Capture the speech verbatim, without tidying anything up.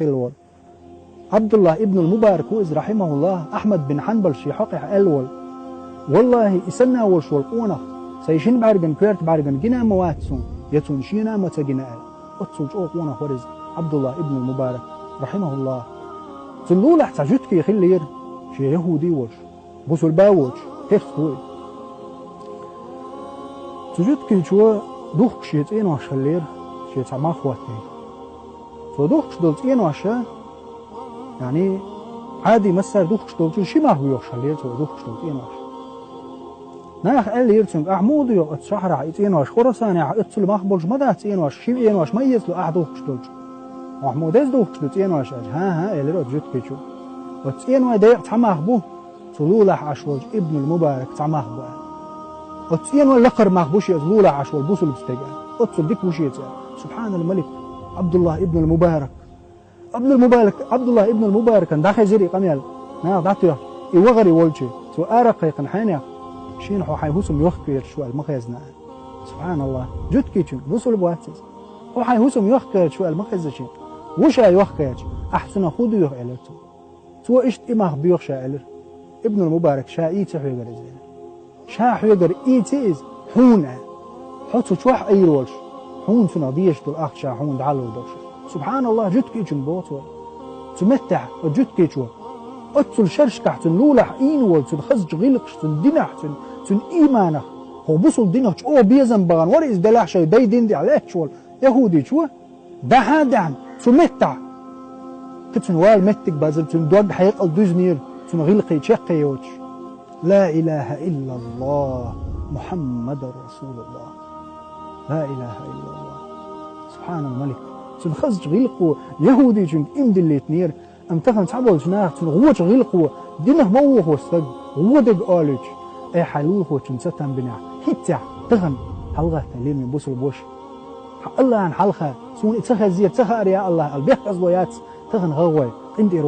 хилла волу. Ӏабдуллахь ибнул Мубарак ву иза, рахьимахуллахь, Ахьмад бин Хьанбал шен хьокъехь аьлла волу: «Валлахьи, и санна волуш волу къонах сайн шина бӀаьрган, коьрта бӀаьрган гина а ма вац суна, я цунна шена а ма ца гина», – аьлла. Оццул чӀогӀа къонах вара иза, Ӏабдуллахь ибнул Мубарак, рахьимахуллахь. Цуьнан лулахь цхьа жуьтки хиллера, шен яхӀуди волуш, бусулба а воцуш, перс ву и. Цу жуьткичо духкуш шен цӀенош хиллера, шен цхьа мах хӀоттийна. Цо духкуш долу цӀенош, яъни, Ӏади массара духкуш долчуьра ши мах боьхуш хиллера цо духкуш долу цӀенош. Наха аьллера цуьнга: «Ахьа муха доьху оцу шахьарахь и цӀенош? Хурасанехь оццул мах болуш ма дац цӀенош, ши цӀенош ма эцало ахьа духкуш долчу. Ахьа муха деза духкуш ду цӀенош?» – аьлча. «ХӀан-хӀа», – элира оцу жуьткичо. «Оцу цӀенойн декъа цхьа мах бу, цу лулахь Ӏаш волчу Ибнул Мубарак цхьа мах бу», – аьлла. «Оцу цӀенойн лакхара мах бу шен оцу лулахь Ӏаш волу бусулба стеган. Оццул дика ву шен цӀе». Субхьанал Малик, Ӏабдуллахь ибнул Мубарак. Ибнул Мубарак, Ӏабдуллахь ибнул Мубаракан дӀахезира и къамел, наха дӀатоьхна, и вахаре волчу. Цо ара кхайкхина хьенех: «Шена хьо хьайн хӀусам йохкавелаш ву аьлла ма хезна», – аьлла. Субхьаналлахь, жуьткичуьнга, бусулба вац иза. «Хьо хьайн хӀусам йохкавелаш ву аьлла ма хезна шена. Ву ша йохкавелча, ахьа цунах хӀун доьху?» – элира цо. Цо иштта и мах боьху ша, элира. Ибнул Мубарак ша ийца хьоьгара иза, элира. Ша хьоьгара ийца иза хьуна, аьлла. Хьо цу чохь Ӏийр волуш, хьуна цунах дезаш долу ахча хьуна дӀалур долуш. Субхьаналлахь, жуьткичуьнга боху цо. Цу меттехь оцу жуьткичо, оццул шерашкахь цуьнан лулахь Ӏийна волу, цуьнан хазачу гӀиллакхаш, цуьнан динахь, цуьнан, цуьнан ийманах, хӀокху бусулба динах чӀогӀа безам бахана вара иза, делахь шайн дайн дин тӀехь лаьтташ волу яхӀудичо, дахьа а даьхьна, цу меттахь кхин цуьнан вала меттиг базар, цуьнан дог хьекъал дуьзнера, цуьнан гӀиллакхий чекх а йоцуш: «Ла илаха иллаллахь, Мухьаммадар расулуллахь». Ла илаха иллаллахь. Субхьанал Малик. Цуьнан хазачу гӀиллакхо яхӀудичуьнга ийман диллийтинера, амма тахана цхьаболчу наха цуьнан гӀочу гӀиллакхо, динах ма вохо стаг, гӀо дерг олуьйтуш, айхьа лулахочунна ца там бинехь, хӀинццехь тахана хьалагӀатта леламе бусулба ваша. Хьан Аллахьан хьалха, суна и ца хеззера, ца хаьара, я Аллахь, аьлла, бехказло яц тахана гӀагӀой, къинтӀера